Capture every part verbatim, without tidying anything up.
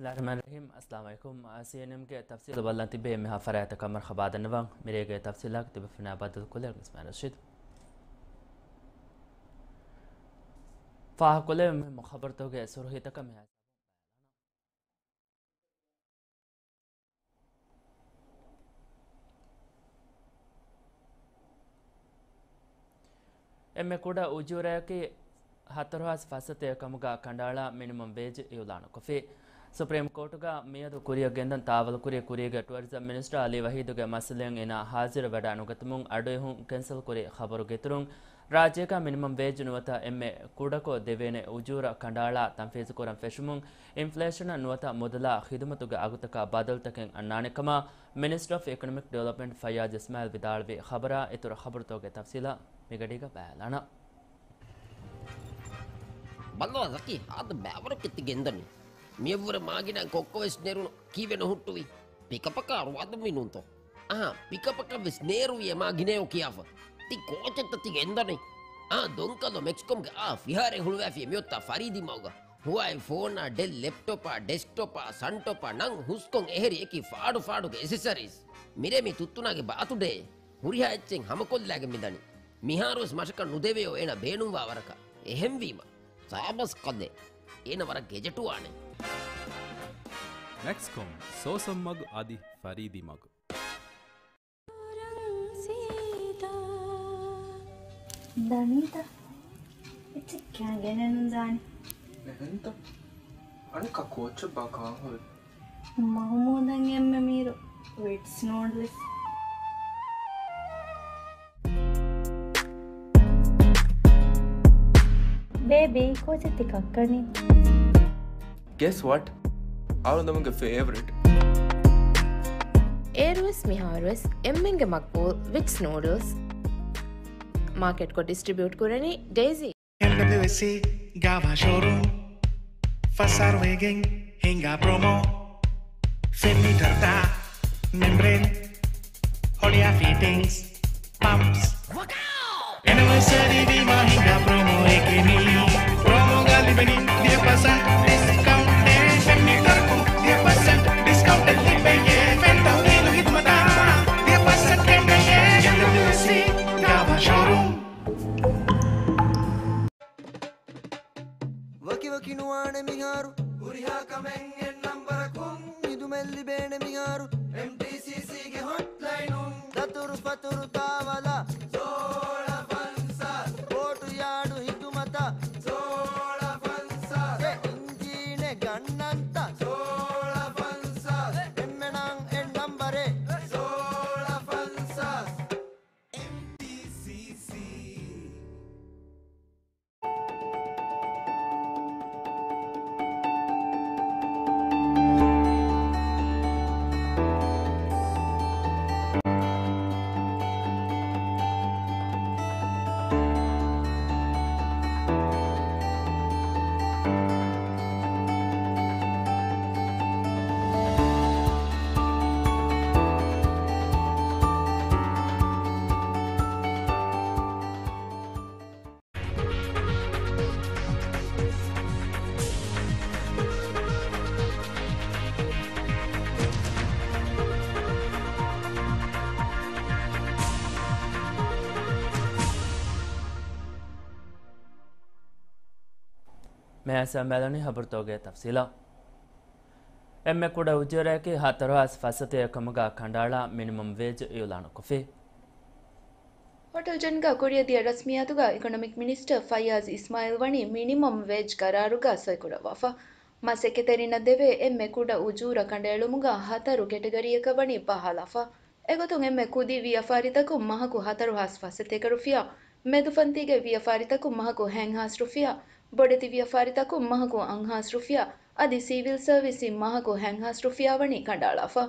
ބިސްމިއްލާހިއްރަޙްމާނިއްރަޙީމް. އައްސަލާމު ޢަލައިކުމް. ސީއެންއެމްގެ ތަފްސީލު ބަލަން ތިބޭ މިހާ ފަރާތަކަށް މަރުޙަބާ ދަންނަވަން. މިރޭގެ ތަފްސީލާގެ ތިބޭފުޅުންނާ ބައްދަލުކޮށްލެވުނީ އިސްމާޢީލް ރަޝީދު. ފާހަގަކޮށްލެވޭ މުހިއްމު ޚަބަރުތަކުގެ ސުރުޚީތަކަށް މިހާ އެންމެ ކުޑަ އުޖޫރައަކީ ހަތަރު ހާސް ފަސްސަތޭކަ ކަމުގަ ކަނޑައަޅާ މިނިމަމް ވޭޖް އިއުލާނުކޮށްފި. ސުޕްރީމް ކޯޓުގަ މިއަދު ކުރިއަށް ގެންދަން ތާވަލުކުރީ ކުރީގެ ޓުއަރިޒަމް މިނިސްޓަރ އަލީ ވަހީދުގެ މައްސަލައިން އޭނާ ހާޒިރު ވެޑާނުގަތުމުން އަޑުއެހުން ކެންސަލް ކުރި ޚަބަރުގެ އިތުރުން، ރާއްޖޭގަ މިނިމަމް ވޭޖް ނުވަތަ އެންމެ ކުޑަކޮށް ދެވޭނެ އުޖޫރަ ކަނޑައަޅާ ތަންފީޒުކުރަން ފެށުމުން، އިންފްލޭޝަނަށް ނުވަތަ މުދަލާ ޚިދުމަތުގެ އަގުތަކަށް ބަދަލުތަކެއް އަންނާނެ ކަމަށް މިނިސްޓަރ އޮފް އިކޮނޮމިކް ޑިވެލޮޕްމަންޓް ފައްޔާޒް އިސްމާއިލް ވިދާޅުވި ޚަބަރާ އިތުރު ޚަބަރުތަކުގެ ތަފްސީލާ މިގަޑީގަ ބަލާލާނަން. ބަލަ ޒަކީ، ހާދަ ބައިވަރު ކެތި ގެންދަނީ. މިއަށްވުރެ މާގިނަ ކޮއްކޮވެސް ނެރުނު ކީއްވެ ނުހުއްޓުވީ؟ ޕިކަޕަކާ ރުވާދުންވީ ނޫންތޯ؟ އަހާ، ޕިކަޕަކަށްވެސް ނޭރުވި އެ މާ ގިނައޯ ކިޔާފަ. ތި ކޯޗެއްތަ ތި ގެންދަނީ؟ އާ، ދޮންކަލޯ މެކްސްކޮމްގެ އާ ފިހާރައެއް ހުޅުވާފި މިއޮތްތާ ފަރީދީ މަގުގަ. ހުވާއި ފޯނާ، ޑެލް ލެޕްޓޮޕާ، ޑެސްކްޓޮޕާ، ސަންޓޮޕާ ނަން ހުސްކޮން އެހެރި އެކި ފާޑު ފާޑުގެ އެސެސަރީސް. މިރޭ މި ތުއްތުނާގެ ބާތުޑޭ. ހުރިހާ އެއްޗެއް ހަމަކޮށްލާގެން މިދަނީ. މިހާރުވެސް މަށަކަށް ނުދެވެޔޯ އޭނަ ބޭނުންވާ ވަރަކަށް. އެހެންވީމަ. ސާބަސް ކަލޭ. އޭނަ ވަރަށް ގެޖެޓުވާނެ. މެކްސްކޮމް، ސޯސަން މަގު އަދި ފަރީދީ މަގު. ދަނީތަ؟ އެއްޗެއް ކާ ގެނެއްނުދާނެ. އެހެންތަ؟ އަނެއްކާ ކޯއްޗެއްބާ ކާން ހުރި؟ މަހުމޫދަށް އެންމެ މީރު ވިޓްސް ނޫޑްލްސް. ބޭބީ، ކޯޗެއް ތި ކައްކަނީ؟ Guess what? އަޅުގަނޑުމެންގެ ފޭވަރިޓް. އޭރުވެސް މިހާރުވެސް އެންމެންގެ މަގްބޫލް ވިޓްސް ނޫޑްލްސް. މާކެޓްކޮށް ޑިސްޓްރިބިއުޓް ކުރަނީ ޑޭޒީ. އެމްޑަބްލިއުއެސްސީ ގާވާ ޝޯރޫމް. ފަސް އަހަރު ވެގެން ހިނގާ ޕްރޮމޯ. ފެން މީޓަރުތައް، މެމްބްރޭން، ހޮޅިއާ ފިޓިންގްސް، ޕަމްޕްސް. އެނިވަރސަރީ ވީމާ ހިނގާ ޕްރޮމޯއެކޭ މީ. ޕްރޮމޯގަ ލިބެނީ ވިހި ޕަސެންޓް ޑިސްކައުންޓެއް. ފެން މީޓަރަކުން ވިހި ޕަސެންޓް ޑިސްކައުންޓެއް ލިބެޔޭ. ފެން ތަހުލީލު ހިދުމަތާ ވިހި ޕަސެންޓް ކެނޑެޔޭ. އެމްޑަބްލިއުއެސްސީ ގާވާ ޝޯރޫމް. ވަކިވަކި ނުވާނެ މިހާރު. ހުރިހާ ކަމެއް އެއް ނަންބަރަކުން. ހިދުމަތް ލިބޭނެ މިހާރު. އެމްޓީސީސީގެ ހޮޓްލައިނުން. ދަތުރު ފަތުރު ތާވަލަށް. ސޯޅަ ފަންސާސް. ބޯޓު ޔާޑު ހިދުމަތަށް. ސޯޅަ ފަންސާސް. އެ އިންޖީނެއް ގަންނަންތަ؟ ސޯޅަ ފަންސާސް. އެންމެނަށް އެއް ނަންބަރެއް. ސޯޅަ ފަންސާސް. އެމްޓީސީސީ. މިއަދު ބަލަނީ ޚަބަރުތަކުގެ ތަފްސީލާ. އެންމެ ކުޑަ އުޖޫރައަކީ ހަތަރު ހާސް ފަސްސަތޭކަ ކަމުގަ ކަނޑައަޅާ މިނިމަމް ވޭޖް އިއުލާނުކޮށްފި. ހޮޓެލް ޖަންގާ ކުރިއަށް ދިޔަ ރަސްމިއްޔާތުގަ އިކޮނޮމިކް މިނިސްޓަރ ފައްޔާޒް އިސްމާއިލް ވަނީ މިނިމަމް ވޭޖް ޤަރާރުގަ ސޮއިކުރައްވާފަ. މަސައްކަތްތެރިންނަށް ދެވޭ އެންމެ ކުޑަ އުޖޫރަ ކަނޑައެޅުމުގަ ހަތަރު ކެޓަގަރީއަކަށް ވަނީ ބަހާލާފަ. އެގޮތުން އެންމެ ކުދި ވިޔަފާރިތަކުން މަހަކު ހަތަރު ހާސް ފަސްސަތޭކަ ރުފިޔާ، މެދުފަންތީގެ ވިޔަފާރިތަކުން މަހަކު ހަތް ހާސް ރުފިޔާ، ބޮޑެތި ވިޔަފާރިތަކުން މަހަކު އަށް ހާސް ރުފިޔާ، އަދި ސިވިލް ސަރވިސްއިން މަހަކު ހަތް ހާސް ރުފިޔާ ވަނީ ކަނޑައަޅާފަ.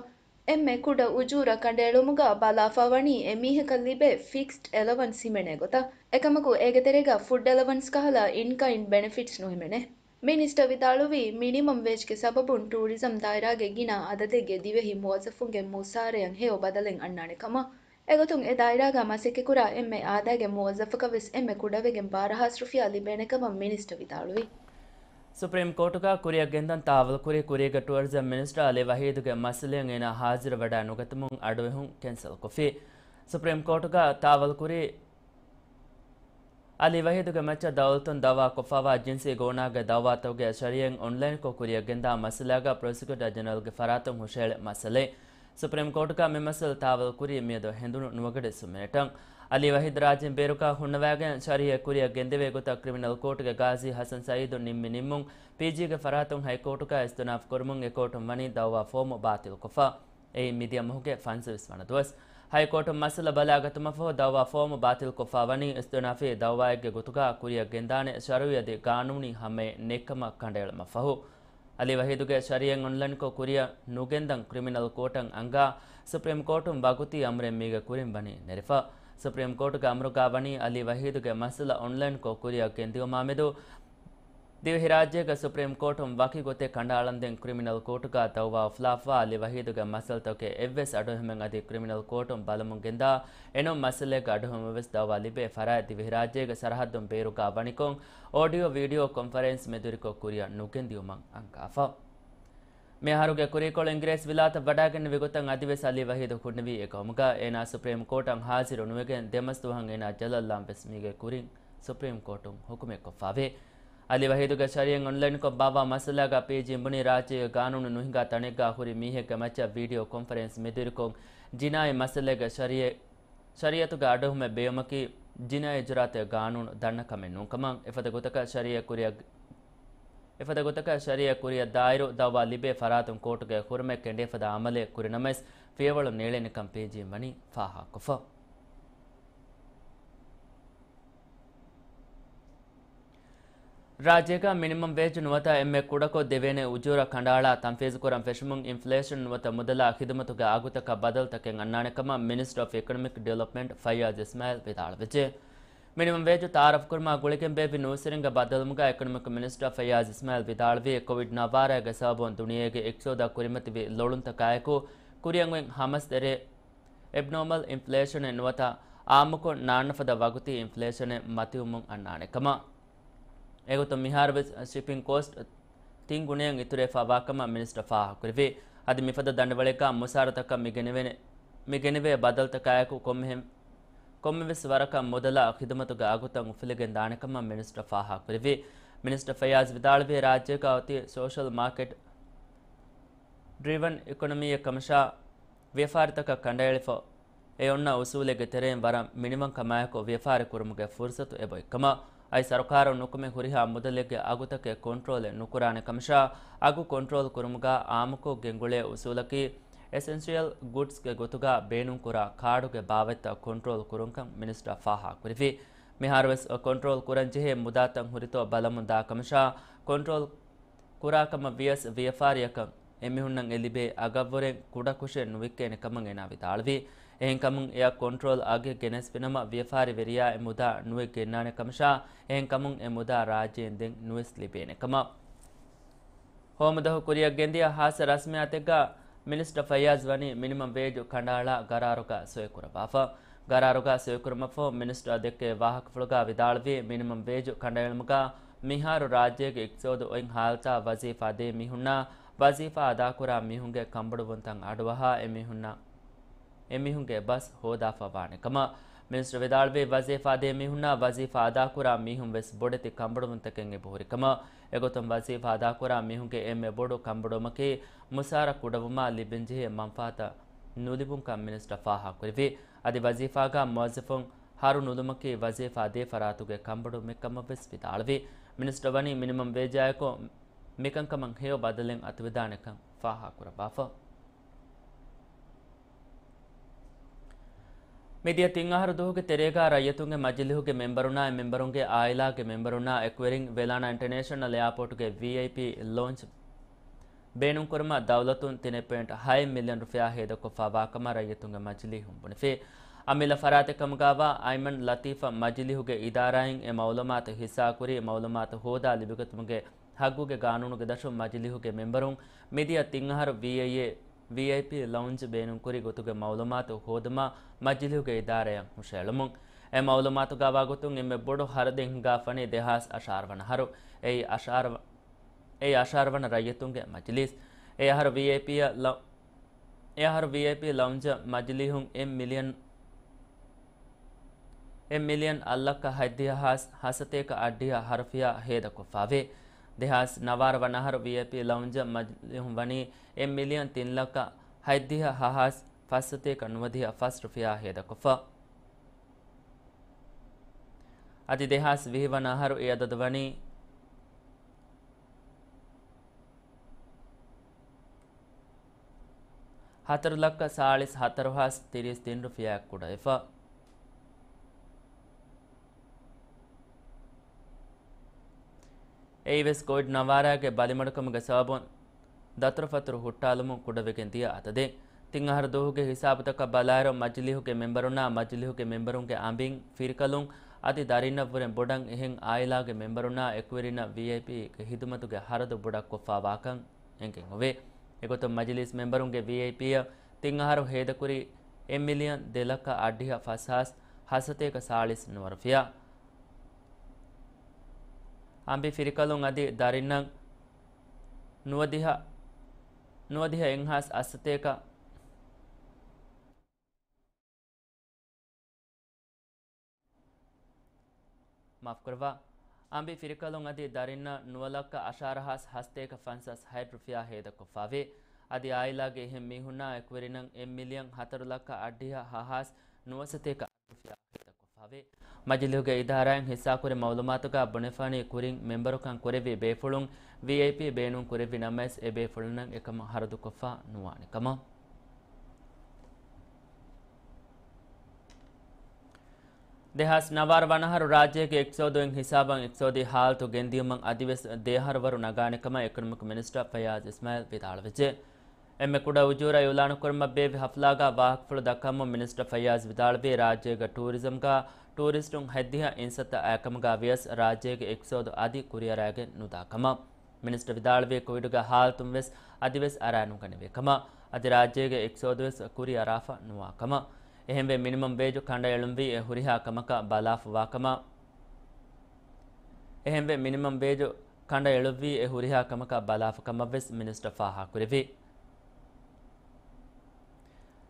އެންމެ ކުޑަ އުޖޫރަ ކަނޑައެޅުމުގަ ބަލާފަ ވަނީ އެމީހަކަށް ލިބޭ ފިކްސްޑް އެލަވަންސް ހިމެނޭ ގޮތަށް. އެކަމަކު އޭގެ ތެރޭގަ ފުޑް އެލަވަންސް ކަހަލަ އިން ކައިންޑް ބެނެފިޓްސް ނުހިމެނޭ. މިނިސްޓަރ ވިދާޅުވީ، މިނިމަމް ވޭޖްގެ ސަބަބުން ޓޫރިޒަމް ދާއިރާގެ ގިނަ އަދަދެއްގެ ދިވެހި މުވައްޒަފުންގެ މުސާރަޔަށް ހެޔޮ ބަދަލެއް އަންނާނެ ކަމަށް. އެގޮތުން އެ ދާއިރާގަ މަސައްކަތްކުރާ އެންމެ އާދައިގެ މުވައްޒަފަކަށް ވެސް އެންމެ ކުޑަވެގެން ބާރަ ހާސް ރުފިޔާ ލިބޭނެ ކަމަށް މިނިސްޓަރ ވިދާޅުވި. ސުޕްރީމް ކޯޓުގަ ކުރިއަށް ގެންދަން ތާވަލްކުރި ކުރީގެ ޓުއަރިޒަމް މިނިސްޓަރ އަލީ ވަހީދުގެ މައްސަލައިން އޭނާ ހާޒިރުވެޑާ ނުގަތުމުން އަޑުއެހުން ކެންސަލްކޮށްފި. ސުޕްރީމް ކޯޓުގަ ތާވަލްކުރި އަލީ ވަހީދުގެ މައްޗަށް ދައުލަތުން ދައުވާ ކޮށްފައިވާ ޖިންސީ ގޯނާގެ ދައުވާތަކުގެ ޝަރީއެއް އޮންލައިންކޮށް ކުރިއަށް ގެންދާ މައްސަލާގަ ޕްރޮސިކިއުޓަރ ޖެނެރަލްގެ ފަރާތުން ހުށަހެޅި މައްސަލައެއް. ސުޕްރީމް ކޯޓުގަ މި މައްސަލަ ތާވަލްކުރީ މިއަދު ހެނދުނު ނުވަގަޑި ސުމިނެޓަށް. އަލީ ވަހީދު ރާއްޖޭން ބޭރުގަ ހުންނަވައިގެން ޝަރީއެއް ކުރިއަށް ގެންދެވޭ ގޮތަށް ކްރިމިނަލް ކޯޓުގެ ގާޒީ ހަސަން ސައީދު ނިންމި ނިންމުން ޕީޖީގެ ފަރާތުން ހައިކޯޓުގަ އިސްތިއުނާފް ކުރުމުން އެ ކޯޓުން ވަނީ ދައުވާ ފޯމު ބާތިލްކޮށްފަ. އެއީ މިދިޔަ މަހުގެ ފަންސަވީސް ވަނަ ދުވަސް. ހައިކޯޓުން މައްސަލަ ބަލާގަތުމަށްފަހު ދައުވާ ފޯމު ބާތިލްކޮށްފަ ވަނީ އިސްތިއުނާފީ ދައުވާއެއްގެ ގޮތުގަ ކުރިއަށް ގެންދާނެ ޝަރުއީ އަދި ގާނޫނީ ހަމައެއް ނެތްކަމަށް ކަނޑައެޅުމަށްފަހު. އަލީ ވަހީދުގެ ޝަރީއެއް އޮންލައިންކޮށް ކުރިއަށް ނުގެންދަން ކްރިމިނަލް ކޯޓަށް އަންގާ ސުޕްރީމް ކޯޓުން ވަގުތީ އަމުރެއް މީގެ ކުރިން ވަނީ ނެރެފަ. ސުޕްރީމް ކޯޓުގެ އަމުރުގަ ވަނީ އަލީ ވަހީދުގެ މައްސަލަ އޮންލައިންކޮށް ކުރިއަށް ގެންދިއުމާމެދު ދިވެހިރާއްޖޭގެ ސުޕްރީމް ކޯޓުން ވަކި ގޮތެއް ކަނޑައަޅަންދެން ކްރިމިނަލް ކޯޓުގަ ދައުވާ އުފުލާފަ އަލީ ވަހީދުގެ މައްސަލަތަކުގެ އެއްވެސް އަޑުއެހުމެއް އަދި ކްރިމިނަލް ކޯޓުން ބަލަމުން ގެންދާ އެނޫން މައްސަލައެއްގެ އަޑުއެހުމެއް ވެސް ދައުވާ ލިބޭ ފަރާތް ދިވެހިރާއްޖޭގެ ސަރަހައްދުން ބޭރުގަ ވަނިކޮށް، އޯޑިއޯ ވީޑިއޯ ކޮންފަރެންސް މެދުވެރިކޮށް ކުރިއަށް ނުގެންދިއުމަށް އަންގާފަ. މިއަހަރުގެ ކުރީކޮޅު އިނގިރޭސި ވިލާތަށް ވަޑާގެންނެވި ގޮތަށް އަދިވެސް އަލީ ވަހީދު ހުންނެވީ އެ ގައުމުގަ. އޭނާ ސުޕްރީމް ކޯޓަށް ހާޒިރު ނުވެގެން ދެމަސް ދުވަހަށް އޭނާ ޖަލަށްލާން ވެސް މީގެ ކުރިން ސުޕްރީމް ކޯޓުން ހުކުމެއް ކޮށްފައވޭ. އަލީ ވަހީދުގެ ޝަރީއަތް އޮންލައިންކޮށް ބާއްވާ މައްސަލާގަ ޕީޖީ ބުނީ ރާއްޖޭގެ ގާނޫނު ނުހިނގާ ތަނެއްގަ ހުރި މީހެއްގެ މައްޗަށް ވީޑިއޯ ކޮންފަރެންސް މެދުވެރިކޮށް ޖިނާއީ މައްސަލައެއްގެ ޝަރީއަތް ޝަރީއަތުގެ އަޑުއެހުމެއް ބޭއްވުމަކީ ޖިނާއީ ޖުރާތެއް ގާނޫނު ދަންނަ ކަމެއް ނޫންކަމަށް. އެފަދަ ގޮތަކަށް ޝަރީއަތް ކުރިއަށް، އެފަދަ ގޮތަކަށް ޝަރީއަތް ކުރިއަށް ދާއިރު ދައުވާ ލިބޭ ފަރާތުން ކޯޓުގެ ހުރުމަތް ކެނޑޭ ފަދަ އަމަލެއް ކުރިނަމަވެސް ފިޔަވަޅު ނޭޅެނިކަން ޕީޖީން ވަނީ ފާހަގަކޮށްފަ. ރާއްޖޭގަ މިނިމަމް ވޭޖު ނުވަތަ އެންމެ ކުޑަކޮށް ދެވޭނެ އުޖޫރަ ކަނޑައަޅާ ތަންފީޒުކުރަން ފެށުމުން އިންފްލޭޝަން ނުވަތަ މުދަލާ ޚިދުމަތުގެ އަގުތަކަށް ބަދަލުތަކެއް އަންނާނެ ކަމަށް މިނިސްޓަރ އޮފް އިކޮނޮމިކް ޑިވެލޮޕްމަންޓް ފައްޔާޒް އިސްމާއިލް ވިދާޅުވެއްޖެ. މިނިމަމް ވޭޖު ތައާރަފް ކުރުމާ ގުޅިގެން ބޭއްވި ނޫސްވެރިންގެ ބައްދަލުވުމުގަ އިކޮނޮމިކް މިނިސްޓަރ ފައްޔާޒް އިސްމާއިލް ވިދާޅުވީ، ކޮވިޑް ނައްވާރައިގެ ސަބަބުން ދުނިޔޭގެ އިޤްތިޞާދަށް ކުރިމަތިވި ލޮޅުންތަކާއެކު، ކުރިއަށް އޮތް ހަމަސް ދެރޭ އެބްނޯމަލް އިންފްލޭޝަނެއް ނުވަތަ އާއްމުކޮށް ނާންނަފަދަ ވަގުތީ އިންފްލޭޝަނެއް މަތިވުމުން އަންނާނެ ކަމަށް. އެގޮތުން މިހާރުވެސް ޝިޕިން ކޯސްޓް ތިން ގުނައަށް އިތުރުވެފައިވާ ކަމަށް މިނިސްޓަރ ފާހަގަކުރެއްވި. އަދި މިފަދަ ދަނޑިވަޅެއްގަ މުސާރަތަކަށް މި ގެނެވޭ، މި ގެނެވޭ ބަދަލުތަކާއެކު ކޮންމެހެން، ކޮންމެވެސް ވަރަކަށް މުދަލާ ޚިދުމަތުގެ އަގުތައް އުފުލިގެން ދާނެ ކަމަށް މިނިސްޓަރ ފާހަގަކުރެއްވި. މިނިސްޓަރ ފައްޔާޒް ވިދާޅުވީ، ރާއްޖޭގަ އޮތީ ސޯޝަލް މާކެޓް ޑްރިވަން އިކޮނޮމީއެއް ކަމަށާ، ވިޔަފާރިތަކަށް ކަނޑައެޅިފަ އެ އޮންނަ އުސޫލެއްގެ ތެރެއިން ވަރަށް މިނިވަންކަމާއެކު ވިޔަފާރި ކުރުމުގެ ފުރުސަތު އެބައޮތްކަމަށް. އައި ސަރުކާރުން ނުކުމެ ހުރިހާ މުދަލެއްގެ އަގުތަކެއް ކޮންޓްރޯލެއް ނުކުރާނެ ކަމަށާ، އަގު ކޮންޓްރޯލް ކުރުމުގަ އާއްމުކޮށް ގެންގުޅޭ އުސޫލަކީ އެސެންޝިއަލް ގުޑްސްގެ ގޮތުގަ ބޭނުންކުރާ ކާޑުގެ ބާވަތްތައް ކޮންޓްރޯލް ކުރުންކަން މިނިސްޓަރ ފާހަގަކުރެއްވި. މިހާރުވެސް ކޮންޓްރޯލް ކުރަންޖެހޭ މުދާތައް ހުރިތޯ ބަލަމުން ދާ ކަމަށާ، ކޮންޓްރޯލް ކުރާކަމަށް ވިޔަސް ވިޔަފާރިއަކަށް އެމީހުންނަށް އެ ލިބޭ އަގަށްވުރެ ކުޑަކުށެއް ނުވިއްކޭނެ ކަމަށް އޭނާ ވިދާޅުވި. އެހެންކަމުން އެއަށް ކޮންޓްރޯލް އަގެއް ގެނެސްފިނަމަ ވިޔަފާރިވެރިޔާ އެ މުދާ ނުއެއް ގެންނާނެ ކަމަށާ، އެހެންކަމުން އެ މުދާ ރާއްޖޭން ދެން ނުވެސް ލިބޭނެ ކަމަށް. ހޯމުދަހު ކުރިއަށް ގެންދިޔަ ހާއްސަ ރަސްމިއްޔާތެއްގަ މިނިސްޓަރ ފައްޔާޒް ވަނީ މިނިމަމް ވޭޖު ކަނޑައަޅާ ގަރާރުގަ ސޮއިކުރައްވާފަ. ގަރާރުގަ ސޮއިކުރުމަށްފަހު މިނިސްޓަރ ދެއްކޭ ވާހަކަފުޅުގަ ވިދާޅުވީ، މިނިމަމް ވޭޖު ކަނޑައެޅުމުގަ މިހާރު ރާއްޖޭގެ އިޤްތިޞާދު އޮތް ހާލަތާ ވަޒީފާ ދޭ މީހުންނާ ވަޒީފާ އަދާކުރާ މީހުންގެ ކަނބޮޑުވުންތައް އަޑުއަހާ އެމީހުންނާ އެމީހުންގެ ބަސް ހޯދާފަ ވާނެ ކަމަށް. މިނިސްޓަރ ވިދާޅުވީ، ވަޒީފާ ދޭ މީހުންނާ ވަޒީފާ އަދާކުރާ މީހުން ވެސް ބޮޑެތި ކަނބޮޑުވުންތަކެއް އެބަހުރި ކަމަށް. އެގޮތުން ވަޒީފާ އަދާކުރާ މީހުންގެ އެންމެ ބޮޑު ކަނބޮޑުވުމަކީ މުސާރަ ކުޑަވުމާ ލިބެންޖެހޭ މަންފާތައް ނުލިބުންކަން މިނިސްޓަރ ފާހަގަކުރެއްވި. އަދި ވަޒީފާގަ މުވައްޒަފުން ހަރު ނުލުމަކީ ވަޒީފާ ދޭ ފަރާތުގެ ކަނބޮޑުވުމެއް ކަމަށް ވެސް ވިދާޅުވި. މިނިސްޓަރ ވަނީ މިނިމަމް ވޭޖާއެކު މިކަންކަމަށް ހެޔޮ ބަދަލެއް އަތުވެދާނެކަން ފާހަގަކުރައްވާފަ. މިދިޔަ ތިން އަހަރު ދުވަހުގެ ތެރޭގަ ރައްޔިތުންގެ މަޖިލީހުގެ މެމްބަރުންނާއި މެމްބަރުންގެ އާއިލާގެ މެމްބަރުންނާ އެކުވެރިން ވެލާނާ އިންޓަރނޭޝަނަލް އެއާޕޯޓުގެ ވީއައިޕީ ލޯންޗް ބޭނުންކުރުމަށް ދައުލަތުން ތިނެއް ޕޮއިންޓް ހައެއް މިލިއަން ރުފިޔާ ހޭދަކޮށްފައިވާ ކަމަށް ރައްޔިތުންގެ މަޖިލީހުން ބުނެފި. އަމިއްލަ ފަރާތެއް ކަމުގައިވާ އައިމަން ލަތީފަށް މަޖިލީހުގެ އިދާރާއިން އެ މައުލޫމާތު ހިއްސާކުރި، މައުލޫމާތު ހޯދާ ލިބިގަތުމުގެ ހައްގުގެ ގާނޫނުގެ ދަށުން މަޖިލީހުގެ މެމްބަރުން މިދިޔަ ތިން އަހަރު ވީއައިއޭ ވީއައިޕީ ލައުންޖް ބޭނުންކުރި ގޮތުގެ މައުލޫމާތު ހޯދުމަށް މަޖިލީހުގެ އިދާރާއަށް ހުށައެޅުމުން. އެ މައުލޫމާތުގައިވާ ގޮތުން އެންމެ ބޮޑު ހަރަދެއް ހިނގާފަނީ ދެހާސް އަށާރަ ވަނަ އަހަރު. އެއީ އަށާރަ ވަ-، އެއީ އަށާރަ ވަނަ ރައްޔިތުންގެ މަޖިލީސް. އެ އަހަރު ވީއައިޕީއަށް ލަ-، އެ އަހަރު ވީއައިޕީ ލައުންޖަށް މަޖިލީހުން އެއް މިލިއަން، އެއް މިލިއަން އަށް ލައްކަ ހަތްދިހަ ހާސް ހަސަތޭކަ އަށްޑިހަ ހަރުފިޔާ ހޭދަކޮށްފާވޭ. ދެހާސް ނަވާރަ ވަނަ އަހަރު ވީއައިޕީ ލައުންޖަށް މަޖިލީހުން ވަނީ އެއް މިލިއަން ތިން ލައްކަ ހަތްދިހަ ހަ ހާސް ފަސްސަތޭކަ ނުވަދިހަ ފަސް ރުފިޔާ ހޭދަކޮށްފަ. އަދި ދެހާސް ވިހި ވަނަ އަހަރު އެ އަދަދު ވަނީ ހަތަރު ލައްކަ ސާޅީސް ހަތަރު ހާސް ތިރީސް ތިން ރުފިޔާއަށް ކުޑަވެފަ. އެއީވެސް ކޮވިޑް ނަވާރަގެ ބަލިމަޑުކަމުގެ ސަބަބުން ދަތުރުފަތުރު ހުއްޓާލުމުން ކުޑަވެގެން ދިޔަ އަދަދެއް. ތިން އަހަރު ދުވަހުގެ ހިސާބުތަކަށް ބަލާއިރު، މަޖިލީހުގެ މެމްބަރުންނާ، މަޖިލީހުގެ މެމްބަރުންގެ އަނބިން، ފިރިކަލުން އަދި ދަރިންނަށްވުރެން ބޮޑަށް އެހެން އާއިލާގެ މެމްބަރުންނާ އެކުވެރިންނަށް ވީއައިޕީގެ ހިދުމަތުގެ ހަރަދު ބޮޑަށް ކޮށްފާވާކަން އެނގެން އޮވޭ. އެގޮތުން މަޖިލީސް މެމްބަރުންގެ ވީއައިޕީއަށް ތިން އަހަރު ހޭދަކުރީ އެއް މިލިއަން ދެ ލައްކަ އަށްޑިހަ ފަސް ހާސް ހަސަތޭކަ ސާޅީސް ނުވަ ރުފިޔާ. އަނބި ފިރިކަލުން އަދި ދަރިންނަށް ނުވަދިހަ، ނުވަދިހަ އެއްހާސް އަށްސަތޭކަ، މާފުކުރައްވާ، އަނބި ފިރިކަލުން އަދި ދަރިންނަށް ނުވަ ލައްކަ އަށާރަ ހާސް ހަސަތޭކަ ފަންސާސް ހަތް ރުފިޔާ ހޭދަކޮށްފާވޭ. އަދި އާއިލާގެ އެހެން މީހުންނާ އެކުވެރިންނަށް އެއް މިލިއަން ހަތަރު ލައްކަ އަށްޑިހަ ހަ ހާސް ނުވަސަތޭކަ ރުފިޔާ ހޭދަކޮށްފާވޭ. މަޖިލީހުގެ އިދާރާއިން ހިއްސާކުރި މައުލޫމާތުގަ ބުނެފާނީ، ކުރިން މެމްބަރުކަން ކުރެއްވި ބޭފުޅުން ވީއައިޕީ ބޭނުން ކުރެއްވި ނަމަވެސް، އެ ބޭފުޅުންނަށް އެކަމަށް ހަރަދުކޮށްފާ ނުވާނެ ކަމަށް. ދެހާސް ނަވާރަ ވަނަ އަހަރު ރާއްޖޭގެ އިޤްތިޞާދު އިން ހިސާބަށް އިޤްތިޞާދީ ހާލަތު ގެންދިޔުމަށް އަދިވެސް ދެ އަހަރު ވަރު ނަގާނެ ކަމަށް އެކޮނޮމިކް މިނިސްޓަރ ފައްޔާޒް އިސްމާއިލް ވިދާޅުވެއްޖެ. އެންމެ ކުޑަ އުޖޫރަ އިޢުލާނުކުރުމަށް ބޭއްވި ހަފްލާގަ ވާހަކަފުޅު ދައްކަމުން މިނިސްޓަރ ފައްޔާޒް ވިދާޅުވީ، ރާއްޖޭގަ ޓޫރިޒަމްގަ ޓޫރިސްޓުން ހަތްދިހަ އިން ސަތަ އައިކަމުގަ ވިޔަސް ރާއްޖޭގެ އިޤްތިޞާދު އަދި ކުރިއަރައިގެން ނުދާ ކަމަށް. މިނިސްޓަރ ވިދާޅުވީ، ކޮވިޑުގެ ހާލަތުން ވެސް އަދިވެސް އަރާ ނުގަނެވޭ ކަމަށް. އަދި ރާއްޖޭގެ އިޤްތިޞާދު ވެސް ކުރިއަރާފަ ނުވާ ކަމަށް. އެހެންވެ، މިނިމަމް ވޭޖު ކަނޑައެޅުންވީ އެ ހުރިހާ ކަމަކަށް ބަލާފަ ވާ ކަމަށް. އެހެންވެ، މިނިމަމް ވޭޖު ކަނޑައެޅުއްވީ އެ ހުރިހާ ކަމަކަށް ބަލާފަ ކަމަށް ވެސް މިނިސްޓަރ ފާހަގަކުރެއްވި.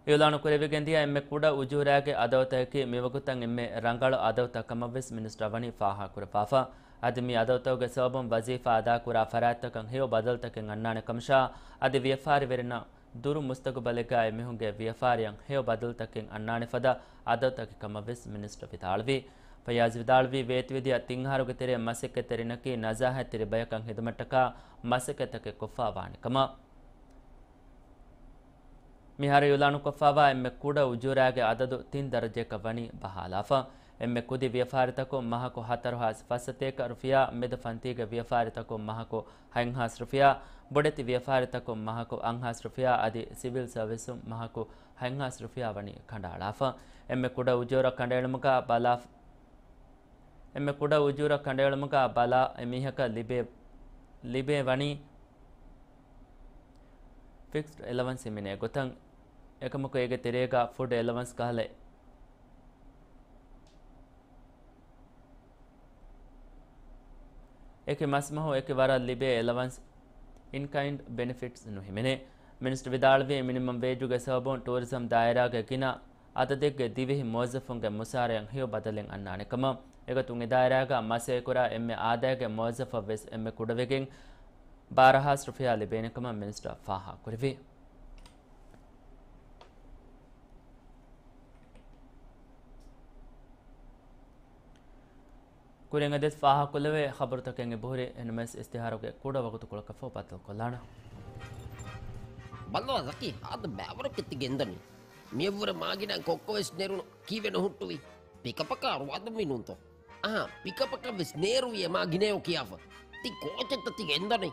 އިޢުލާނު ކުރެވިގެން ދިޔަ އެންމެ ކުޑަ އުޖޫރާގެ އަދަދުތަކަކީ މިވަގުތަށް އެންމެ ރަނގަޅު އަދަދުތައް ކަމަށް ވެސް މިނިސްޓަރ ވަނީ ފާހަގަކުރައްވާފަ. އަދި މި އަދަދުތަކުގެ ސަބަބުން ވަޒީފާ އަދާކުރާ ފަރާތްތަކަށް ހެޔޮ ބަދަލުތަކެއް އަންނާނެ ކަމަށާ، އަދި ވިޔަފާރިވެރިންނަށް ދުރު މުސްތަގުބަލެއްގައި އެމީހުންގެ ވިޔަފާރިއަށް ހެޔޮ ބަދަލުތަކެއް އަންނާނެ ފަދަ އަދަދުތަކެއް ކަމަށް ވެސް މިނިސްޓަރ ވިދާޅުވި. ފައްޔާޒް ވިދާޅުވީ، ވޭތުވެދިޔަ ތިން އަހަރުގެ ތެރޭ މަސައްކަތްތެރިންނަކީ ނަޒާހަތްތެރި ބަޔަކަށް ހިދުމަތްޓަކާ މަސައްކަތްތަކެއް ކޮށްފާ ވާނެ ކަމަށް. މިހާރު އިޢުލާނުކޮށްފާވާ އެންމެ ކުޑަ އުޖޫރާގެ އަދަދު ތިން ދަރަޖައަކަށް ވަނީ ބަހާލާފަ. އެންމެ ކުދި ވިޔަފާރިތަކުން މަހަކު ހަތަރު ހާސް ފަސްސަތޭކަ ރުފިޔާ، މެދު ފަންތީގެ ވިޔަފާރިތަކުން މަހަކު ހަތް ހާސް ރުފިޔާ، ބޮޑެތި ވިޔަފާރިތަކުން މަހަކު އަށް ހާސް ރުފިޔާ އަދި ސިވިލް ސަރވިސުން މަހަކު ހަތް ހާސް ރުފިޔާ ވަނީ ކަނޑައަޅާފަ. އެންމެ ކުޑަ އުޖޫރަ ކަނޑައެޅުމުގަ ބަލާ، އެންމެ ކުޑަ އުޖޫރަ ކަނޑައެޅުމުގަ ބަލާ އެމީހަކަށް ލިބޭ، ލިބޭ ވަނީ ފިކްސްޑް އެލަވަންސް ހިމެނޭ ގޮތަށް. އެކަމަކު އޭގެ ތެރޭގަ ފުޑް އެލަވަންސް ކަހަލަ އެކި މަސްމަހު އެކި ވަރަށް ލިބޭ އެލަވަންސް، އިން ކައިންޑް ބެނެފިޓްސް ނުހިމެނޭ. މިނިސްޓަރ ވިދާޅުވީ، މިނިމަމް ވޭޖުގެ ސަބަބުން ޓޫރިޒަމް ދާއިރާގެ ގިނަ އަދަދެއްގެ ދިވެހި މުވައްޒަފުންގެ މުސާރަޔަށް ހެޔޮ ބަދަލެއް އަންނާނެ ކަމަށް. އެގޮތުން އެ ދާއިރާގަ މަސައްކަތްކުރާ އެންމެ އާދައިގެ މުވައްޒަފަށް ވެސް އެންމެ ކުޑަވެގެން ބާރަ ހާސް ރުފިޔާ ލިބޭނެ ކަމަށް މިނިސްޓަރ ފާހަގަކުރެއްވި. ކުރިން އެދެސް ފާހަގަކޮށްލެވޭ ޚަބަރުތަކެއް އެބަހުރި، އެންމެސް އިސްތިހާރުގެ ކުޑަ ވަގުތުކޮޅަކަށްފަހު ބައްދަލުކޮށްލާނަން. ބައްލަވާ ޒަކީ، ހާދަ ބައިވަރަކަށް ތި ގެންދަނީ. މިއަށްވުރެ މާގިނަ ކޮއްކޮވެސް ނެރުނު ކީއްވެ ނުހުއްޓުވީ؟ ޕިކަޕަކާ ރުވާދަންވީ ނޫންތޯ؟ އަހާ، ޕިކަޕަކަށްވެސް ނޭރުވި އެ މާ ގިނަޔޯ ކިޔާފަ. ތި ކޯޗެއްތަ ތި ގެންދަނީ؟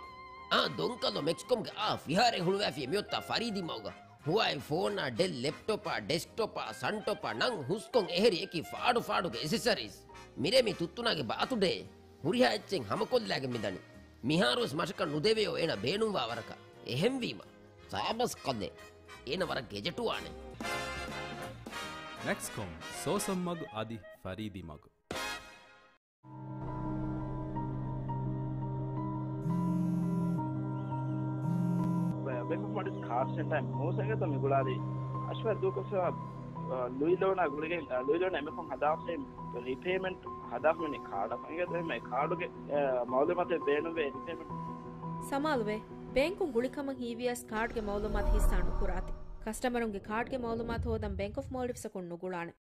އާ، ދޮންކަލޯ މެކްސްކޮމްގެ އާ ފިހާރައެއް ހުޅުވާފިޔޭ މިއޮތާ ފަރީދީ މަގުގަ. ހުވާއި ފޯނާ، ޑެލް ލެޕްޓޮޕާ، ޑެސްކްޓޮޕާ، ސަންޓޮޕާ، ނަން ހުސްކޮން އެހެރި އެކި ފާޑު ފާޑުގެ އެސެސަރީސް. މިރޭ މި ތުއްތުނާގެ ބާތުޑޭ. ހުރިހާ އެއްޗެއް ހަމަކޮށްލާގެން މިދަނީ. މިހާރުވެސް މަށަކަށް ނުދެވެޔޯ އޭނަ ބޭނުންވާ ވަރަކަށް. އެހެންވީމަ، ސާބަސް ކަލޭ. އޭނަ ވަރަށް ގެޖެޓުވާނެ. މެކްސްކޮމް، ސޯސަން މަގު އަދި ފަރީދީ މަގު. ބޭންކް އޮފް މޯލްޑިވްސް ކާޑް ސެންޓަރ މޫސަގެ މި ގުޅާލީ އަޝްވާ ދޫކޮށްފަ، އަ، ލުއި ލޯނާ ގުޅިގެން، އަ، ލުއި ލޯނާ އެމެކުން ހަދާފައި ރީޕޭމަންޓް ހަދާފަ މި ކާޑަށް އެނގޭތޯ އެހެންމެ ކާޑުގެ، އަ، މައުލޫމާތެއް ބޭނުންވޭ ރީޕޭމަންޓް. ސަމާލުވޭ، ބޭންކުން ގުޅިކަމަށް ހީވިޔަސް ކާޑްގެ މައުލޫމާތު ހިއްސާ ނުކުރާތި. ކަސްޓަމަރުންގެ ކާޑްގެ މައުލޫމާތު ހޯދަން ބޭންކް އޮފް މޯލްޑިވްސަކުން ނުގުޅާނެ.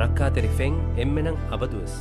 ރައްކާތެރި ފެން އެންމެނަށް އަބަދުވެސް.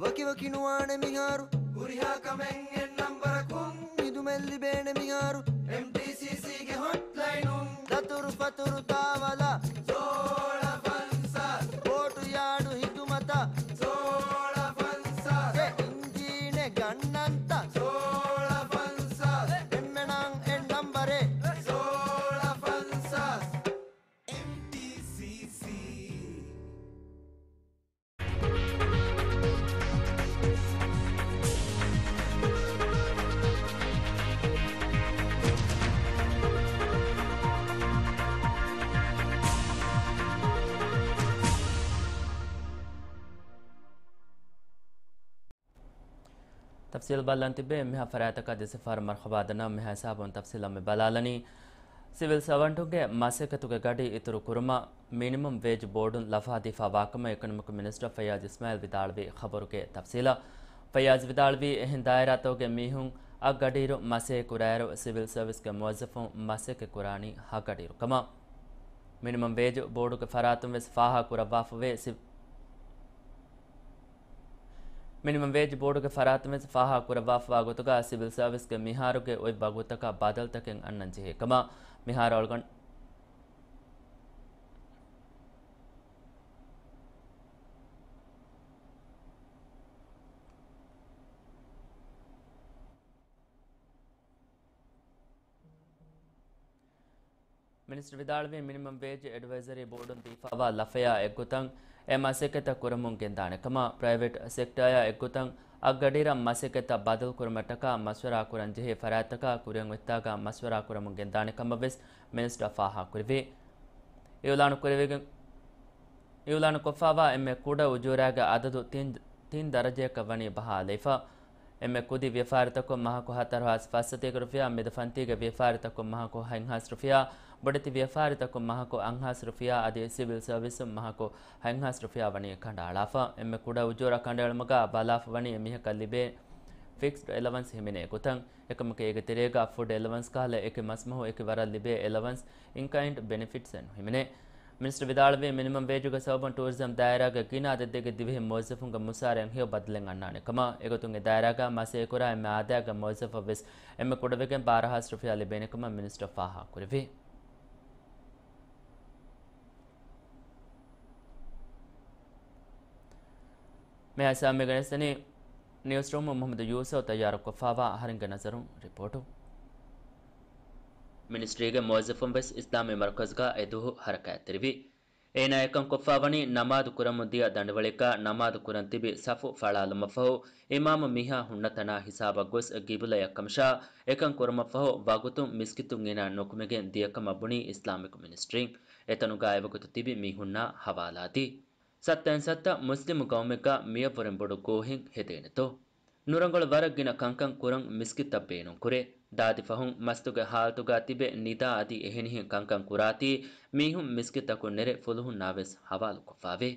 ވަކިވަކި ނުވާނެ މިހާރު، ހުރިހާ ކަމެއް އެއް ނަންބަރަކުން. މިދުމެއް ލިބޭނެ މިހާރު، އެމްޓީސީސީގެ ހޮޓްލައިނުން. ދަތުރު ފަތުރު ތާވަލަށް، ސޯޅަ ފަންސާސް. ބޯޓު ޔާޑު ހިދުމަތަށް، ސޯޅަ ފަންސާސް. އެ އިންޖީނެއް ގަންނަންތަ، ސޯޅަ ފަންސާސް. އެންމެނަށް އެއް ނަންބަރެއް، ސޯޅަ ފަންސާސް. އެމްޓީސީސީ. ތަފްސީލް ބަލަން ތިބޭ މިހާ ފަރާތަކަށް ދެސެފާރު މަރްޙަބާ ދަންނަ މިހާ ހިސާބުން ތަފްސީލަށް މި ބަލާލަނީ. ސިވިލް ސަވަންޓުންގެ މަސައްކަތުގެ ގަޑި އިތުރު ކުރުމަށް މިނިމަމް ވޭޖް ބޯޑުން ލަފާ ދީފާ ވާކަމަށް އިކޮނޮމިކް މިނިސްޓަރ ފައްޔާޒް އިސްމާއިލް ވިދާޅުވި. ޚަބަރުގެ ތަފްސީލަށް. ފައްޔާޒް ވިދާޅުވީ، އެހެން ދާއިރާތަކުގެ މީހުން އަށް ގަޑިއިރު މަސޭ ކުރާއިރު، ސިވިލް ސަރވިސްގެ މުވައްޒަފުން މަސައްކަތް ކުރާނީ ހަ ގަޑިއިރު ކަމަށް. މިނިމަމް ވޭޖް ބޯޑުގެ ފަރާތުން ވެސް ފާހަގަ ކުރައްވާފަވޭ. ސި-، މިނިމަމް ވޭޖް ބޯޑުގެ ފަރާތުން ވެސް ފާހަގަ ކުރައްވާފަވާ ގޮތުގަ، ސިވިލް ސަރވިސްގެ މިހާރުގެ އޮތް ވަގުތަކަށް ބަދަލުތަކެއް އަންނަން ޖެހޭ ކަމަށް. މިހާރު އަޅުގަނޑު މިނިސްޓަރ ވިދާޅުވީ، މިނިމަމް ވޭޖް އެޑްވައިޒަރީ ބޯޑުން ދީފާވާ ލަފަޔާ އެއްގޮތަށް އެ މަސައްކަތްތައް ކުރަމުން ގެންދާނެ ކަމަށް. ޕްރައިވެޓް ސެކްޓަރއާ އެއްގޮތަށް އަށް ގަޑިއިރަށް މަސައްކަތްތައް ބަދަލު ކުރުމަށްޓަކާ މަޝްވަރާ ކުރަން ޖެހޭ ފަރާތްތަކާ ކުރިއަށް އޮތްތާގަ މަޝްވަރާ ކުރަމުން ގެންދާނެ ކަމަށް ވެސް މިނިސްޓަރ ފާހަގަ ކުރެއްވި. އިއުލާނު ކުރެވިގެން، އިއުލާނު ކޮށްފާވާ އެންމެ ކުޑަ އުޖޫރާގެ އަދަދު ތިން، ތިން ދަރަޖައަކަށް ވަނީ ބަހާލައިފަ. އެންމެ ކުދި ވިޔަފާރިތަކުން މަހަކު ހަތަރު ހާސް ފަސްސަތޭކަ ރުފިޔާ، މެދު ފަންތީގެ ވިޔަފާރިތަކުން މަހަކު ހަތް ހާސް ރުފިޔާ، ބޮޑެތި ވިޔަފާރިތަކުން މަހަކު އަށް ހާސް ރުފިޔާ އަދި ސިވިލް ސަރވިސުން މަހަކު ހަތް ހާސް ރުފިޔާ ވަނީ ކަނޑައަޅާފަ. އެންމެ ކުޑަ އުޖޫރަ ކަނޑައެޅުމުގަ ބަލާފަ ވަނީ އެމީހަކަށް ލިބޭ ފިކްސްޑް އެލަވަންސް ހިމެނޭ ގޮތަށް. އެކަމަކު އޭގެ ތެރޭގަ ފުޑް އެލަވަންސް ކަހަލަ އެކި މަސްމަހު އެކި ވަރަށް ލިބޭ އެލަވަންސް އިން ކައިންޑް ބެނިފިޓްސް އެއް ނުހިމެނޭ. މިނިސްޓަރ ވިދާޅުވީ، މިނިމަމް ވޭޖުގެ ސަބަބުން ޓޫރިޒަމް ދާއިރާގެ ގިނަ އަދަދެއްގެ ދިވެހި މުވައްޒަފުންގެ މުސާރައިން ހެޔޮ ބަދަލެއް އަންނާނެ ކަމަށް. އެގޮތުން އެ ދާއިރާގަ މަސޭ ކުރާ އެންމެ އާދައިގެ މުވައްޒަފަށް ވެސް އެންމެ ކުޑަވެގެން ބާރަ ހާސް ރުފިޔާ ލިބޭނެ ކަމަށް މިނިސްޓަރ ފާހަގަ ކުރެއްވި. މިހާ ހިސާބުން މި ގެނެސްދެނީ ނިއުސްރޫމު މުހައްމަދު ޔޫސަފް ތައްޔާރު ކޮށްފާވާ އަހަރެންގެ ނަޒަރުން ރިޕޯޓު. މިނިސްޓްރީގެ މުވައްޒަފުން ވެސް އިސްލާމީ މަރުކަޒުގަ އެ ދުވަހު ހަރަކާތްތެރިވި. އޭނާ އެކަން ކޮށްފާވަނީ ނަމާދު ކުރަމުން ދިޔަ ދަނޑިވަޅެއްގަ ނަމާދު ކުރަން ތިބި ސަފު ފަޅާލުމަށްފަހު، އިމާމު މީހާ ހުންނަ ތަނާ ހިސާބަށް ގޮސް ގިބުލަޔަށް ކަމަށާ، އެކަން ކުރުމަށްފަހު ވަގުތުން މިސްކިތުން އޭނާ ނުކުމެގެން ދިޔަކަމަށް ބުނީ އިސްލާމިކް މިނިސްޓްރީން. އެތަނުގަ އެވަގުތު ތިބި މީހުންނާ ހަވާލާދީ. ސައްތައިން ސައްތަ މުސްލިމު ގައުމެއްގަ މިއަށްވުރެން ބޮޑު ގޯހެއް ހެދޭނެތޯ؟ ނުރަނގަޅު ވަރަށް ގިނަ ކަންކަން ކުރަން މިސްކިތްތައް ބޭނުންކުރޭ. ދާދި ފަހުން މަސްތުގެ ހާލަތުގަ ތިބެ ނިދާ އަދި އެހެނިހެން ކަންކަން ކުރާތީ، މީހުން މިސްކިތްތަކުން ނެރެ ފުލުހުންނާ ވެސް ހަވާލުކޮށްފާވޭ.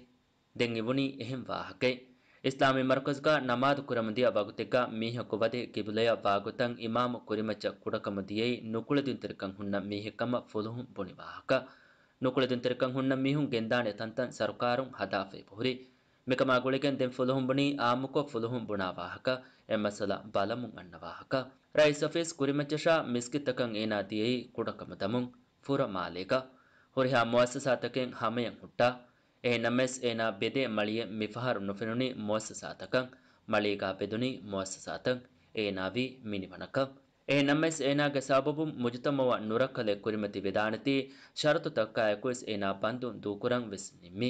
ދެން އިވުނީ އެހެން ވާހަކައެއް. އިސްލާމީ މަރުކަޒުގަ ނަމާދު ކުރަމުން ދިޔަ ވަގުތެއްގަ މީހަކު ވަދެ ޤިބުލަޔަށް ވާގޮތަށް އިމާމު ކުރިމައްޗަށް ކުޑަކަމު ދިޔައީ ނުކުޅެދުންތެރިކަން ހުންނަ މީހެއްކަމަށް ފުލުހުން ބުނި ވާހަކަ. ނުކުޅެދުންތެރިކަން ހުންނަ މީހުން ގެންދާނެ ތަންތަން ސަރުކާރުން ހަދާފައި ހުރި. މިކަމާ ގުޅިގެން ދެން ފުލުހުން ބުނީ އާއްމުކޮށް ފުލުހުން ބުނާ ވާހަކަ، އެ މައްސަލަ ބަލަމުން އަންނަ ވާހަކަ. ރައީސް އޮފީސް ކުރިމައްޗަށާ މިސްކިތްތަކަށް އޭނާ ދިޔައީ ކުޑަކަމު ދަމުން. ފުރަ މާލޭގަ ހުރިހާ މުއައްސަސާތަކެއް ހަމަޔަށް ހުއްޓާ. އެހެންނަމަވެސް އޭނާ ބެދޭ މަޅިއެއް މިފަހަރު ނުފެނުނީ މުއައްސަސާތަކަށް، މަޅީގާ ބެދުނީ މުއައްސަސާތައް. އޭނާވީ މިނިވަނަކަށް. އެހެންނަމަވެސް އޭނާގެ ސަބަބުން މުޖުތަމައުއަށް ނުރައްކަލެއް ކުރިމަތި ވެދާނެތީ، ޝަރުތުތަކާއެކުވެސް އޭނާ ބަންދުން ދޫކުރަން ވެސް ނިންމި.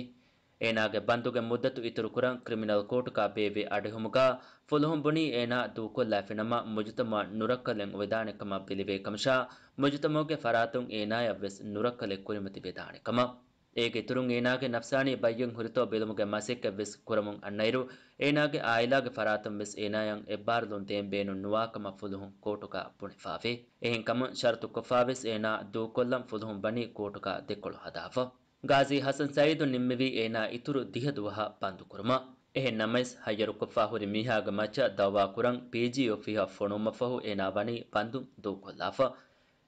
އޭނާގެ ބަންދުގެ މުއްދަތު އިތުރުކުރަން ކްރިމިނަލް ކޯޓުގާ ބޭއްވި އަޑުއެހުމުގާ ފުލުހުން ބުނީ އޭނާ ދޫކޮށްލާފިނަމަ މުޖުތަމައަށް ނުރައްކަލެއް އޮވެދާނެ ކަމަށް ބެލެވޭ ކަމަށާ، މުޖުތަމައުގެ ފަރާތުން އޭނާޔަށް ވެސް ނުރައްކަލެއް ކުރިމަތި ވެދާނެ ކަމަށް. އޭގެ އިތުރުން އޭނާގެ ނަފްސާނީ ބައްޔެއް ހުރިތޯ ބެލުމުގެ މަސައްކަތް ވެސް ކުރަމުން އަންނައިރު، އޭނާގެ އާއިލާގެ ފަރާތުން ވެސް އޭނާޔަށް އެއްބާރުލުން ދޭން ބޭނުން ނުވާ ކަމަށް ފުލުހުން ކޯޓުގާ ބުނެފާވޭ. އެހެންކަމުން ޝަރުތު ކޮށްފާވެސް އޭނާ ދޫކޮށްލަން ފުލުހުން ބަނީ ކޯޓުގާ ދެކޮޅު ހަދާފަ. ގާޒީ ހަސަން ސައީދު ނިންމެވީ އޭނާ އިތުރު ދިހަ ދުވަހަށް ބަންދުކުރުމަށް. އެހެން ނަމަވެސް، ހައްޔަރުކޮށްފާ ހުރި މީހާގެ މައްޗަށް ދައުވާ ކުރަން ޕީޖީ އޮފީހަށް ފޮނުވުމަށްފަހު އޭނާ ވަނީ ބަންދުން ދޫކޮށްލާފަ.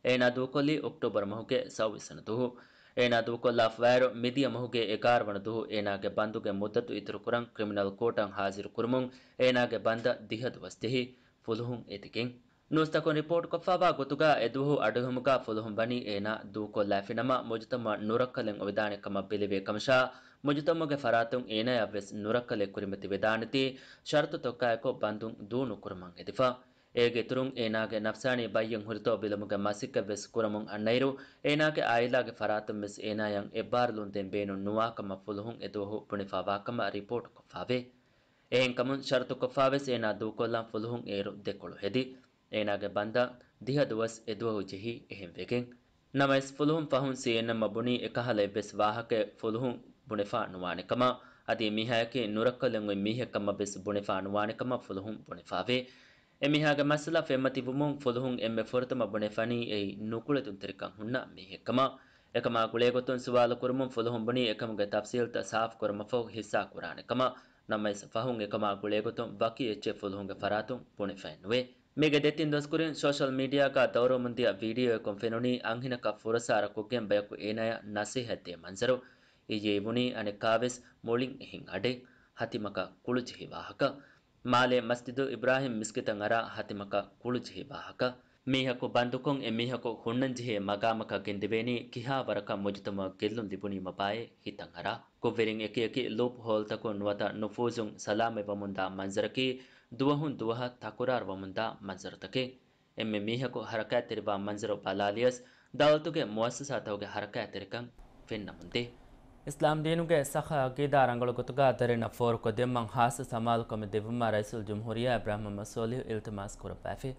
އޭނާ ދޫކޮށްލީ އޮކްޓޯބަރު މަހުގެ ސައުވީސް ވަނަ ދުވަހު. އޭނާ ދޫކޮށްލާފަވާއިރު، މިދިޔަ މަހުގެ އެގާރަ ވަނަ ދުވަހު އޭނާގެ ބަންދުގެ މުއްދަތު އިތުރުކުރަން ކްރިމިނަލް ކޯޓަށް ހާޒިރު ކުރުމުން އޭނާގެ ބަންދަށް ދިހަ ދުވަސް ޖެހި، ފުލުހުން އެދިގެން. ނޫސްތަކުން ރިޕޯޓްކޮށްފައިވާ ގޮތުގަ އެދުވަހު އަޑުއެހުމުގަ ފުލުހުން ވަނީ އޭނާ ދޫކޮށްލާފިނަމަ މުޖުތަމައަށް ނުރައްކަލެއް އޮވެދާނެ ކަމަށް ބެލެވޭ ކަމަށާ، މުޖުތަމައުގެ ފަރާތުން އޭނާޔަށް ވެސް ނުރައްކަލެއް ކުރިމަތި ވެދާނެތީ، ޝަރުތުތަކާއެކު ބަންދުން ދޫ ނުކުރުމަށް އެދިފަ. އޭގެ އިތުރުން އޭނާގެ ނަފްސާނީ ބައްޔެއް ހުރިތޯ ބެލުމުގެ މަސައްކަތް ވެސް ކުރަމުން އަންނައިރު، އޭނާގެ އާއިލާގެ ފަރާތުން ވެސް އޭނާޔަށް އެއްބާރުލުން ދޭން ބޭނުން ނުވާ ކަމަށް ފުލުހުން އެދުވަހު ބުނެފައިވާ ކަމަށް ރިޕޯޓްކޮށްފައިވޭ. އެހެންކަމުން ޝަރުތުކޮށްފަވެސް އޭނާ ދޫކޮށްލަން ފުލުހުން އޭރު ދެކޮޅު ހެދި. އޭނާގެ ބަންދަށް ދިހަ ދުވަސް އެދުވަހު ޖެހި އެހެންވެގެން. ނަމަވެސް ފުލުހުން ފަހުން ސީއެންއެމްއަށް ބުނީ އެކަހަލަ އެއްވެސް ވާހަކައެއް ފުލުހުން ބުނެފާ ނުވާނެ ކަމަށް، އަދި މީހާޔަކީ ނުރައްކަލެއް އޮތް މީހެއް ކަމަށް ވެސް ބުނެފާ ނުވާނެ ކަމަށް ފުލުހުން ބުނެފައިވޭ. އެމީހާގެ މައްސަލަ ފެންމަތިވުމުން ފުލުހުން އެންމެ ފުރަތަމަ ބުނެފަނީ އެއީ ނުކުޅެދުންތެރިކަން ހުންނަ މީހެއްކަމަށް. އެކަމާ ގުޅޭގޮތުން ސުވާލު ކުރުމުން ފުލުހުން ބުނީ އެކަމުގެ ތަފްސީލްތައް ސާފުކުރުމަށްފަހު ހިއްސާ ކުރާނެ ކަމަށް. ނަމަވެސް ފަހުން އެކަމާ ގުޅޭގޮތުން ވަކި އެއްޗެއް ފުލުހުންގެ ފަރާތުން ބުނެފައެއްނުވޭ. މީގެ ދެތިން ދުވަސްކުރިން ސޯޝަލް މީޑިއާގަ ދައުރުވަމުންދިޔަ ވީޑިއޯއަކުން ފެނުނީ އަންހެނަކަށް ފުރަސާރަކޮށްގެން ބަޔަކު އޭނާޔަށް ނަސޭހަތްދޭ މަންޒަރު. އިއްޔެ ވުނީ އަނެއްކާވެސް މުޅިން އެހެން އަޑެއް. ހަތިމަކަށް ކުޅުޖެހި ވާހަކަ. މާލޭ މަސްޖިދު އިބްރާހިމް މިސްކިތަށް އަރާ ހަތިމަކަށް ކުޅުޖެހި ވާހަކަ. މީހަކު ބަންދުކޮށް އެ މީހަކު ހުންނަންޖެހޭ މަގާމަކަށް ގެންދެވޭނީ ކިހާ ވަރަކަށް މުޖުތަމައަށް ގެއްލުން ލިބުނީމަ ބާއޭ ހިތަށް އަރާ. ކުށްވެރިން އެކިއެކި ލޫޕް ހޯލްތަކުން ނުވަތަ ނުފޫޒުން ސަލާމަތްވަމުންދާ މަންޒަރަކީ ދުވަހުން ދުވަހަށް ތަކުރާރުވަމުންދާ މަންޒަރުތަކެއް. އެންމެ މީހަކު ހަރަކާތްތެރިވާ މަންޒަރު ބަލާލިޔަސް، ދައުލަތުގެ މުއައްސަސާތަކުގެ ހަރަކާތްތެރިކަން ފެންނަމުންދޭ. އިސްލާމްދީނުގެ ޞައްޙަ ޢަޤީދާ ރަނގަޅު ގޮތުގަ ދަރިންނަށް ފޯރުކޮށްދެއްވުމަށް ޚާއްޞަ ސަމާލުކަމެއް ދެއްވުމަށް ރައީސުލްޖުމްހޫރިއްޔާ އިބްރާހިމް މުޙައްމަދު ޞާލިޙު އިލްތިމާސް ކުރައްވައިފި.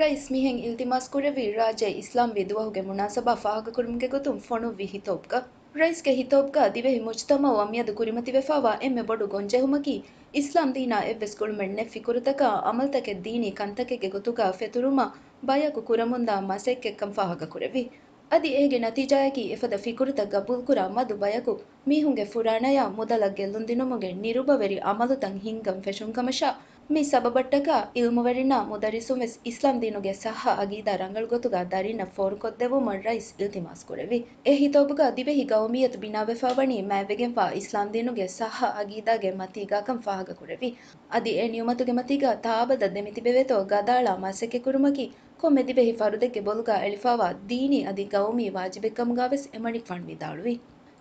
ރައީސް މިހެން އިލްތިމާސް ކުރެއްވީ، ރާއްޖެ އިސްލާމްވީ ދުވަހުގެ މުނާސަބާ ފާހަގަކުރުމުގެ ގޮތުން ފޮނުއްވި ހިތޯބުގަ. ރައީސްގެ ހިތޯބުގަ ދިވެހި މުޖްތަމަޢު އަމިއަދު ކުރިމަތިވެފައިވާ އެންމެ ބޮޑު ގޮންޖެހުމަކީ، އިސްލާމް ދީނާ އެއްވެސް ގުޅުމެއް ނެތް ފިކުރުތަކާ އަމަލުތަކެއް ދީނީ ކަންތަކެއްގެ ގޮތުގަ ފެތުރުމަށް ބަޔަކު ކުރަމުންދާ މަސައްކަތްކަން ފާހަގަކުރެއްވި. އަދި އޭގެ ނަތީޖާއަކީ އެފަދަ ފިކުރުތައް ގަބޫލުކުރާ މަދު ބަޔަކު މީހުންގެ ފުރާނަޔާ މުދަލަށް ގެއްލުންދިނުމުގެ ނިރުބަވެރި އަމަލުތައް ހިންގަން ފެށުން ކަމަށާ، މި ސަބަބަށްޓަކާ ޢިލްމުވެރިންނާ މުދައްރިސުން ވެސް އިސްލާމްދީނުގެ ޞައްޙަ ޢަޤީދާ ރަނގަޅު ގޮތުގަ ދަރިންނަށް ފޯރުކޮށްދެއްވުމަށް ރައީސް އިލްތިމާސް ކުރެއްވި. އެ ހިތޯބުގަ ދިވެހި ގައުމިއްޔަތު ބިނާވެފަ ވަނީ މާތްވެގެންފާ އިސްލާމްދީނުގެ ޞައްޙަ ޢަޤީދާގެ މަތީގާކަން ފާހަގަކުރެއްވި. އަދި އެ ނިޢުމަތުގެ މަތީގަ ތާއަބަދަށް ދެމިތިބެވޭތޯ ގަދައަޅާ މަސައްކަތްކުރުމަކީ ކޮންމެ ދިވެހި ފަރުދެއްގެ ބޮލުގަ އެޅިފައިވާ ދީނީ އަދި ގައުމީ ވާޖިބެއްކަމުގަވެސް އެމަނިކުފާނު ވިދާޅުވި.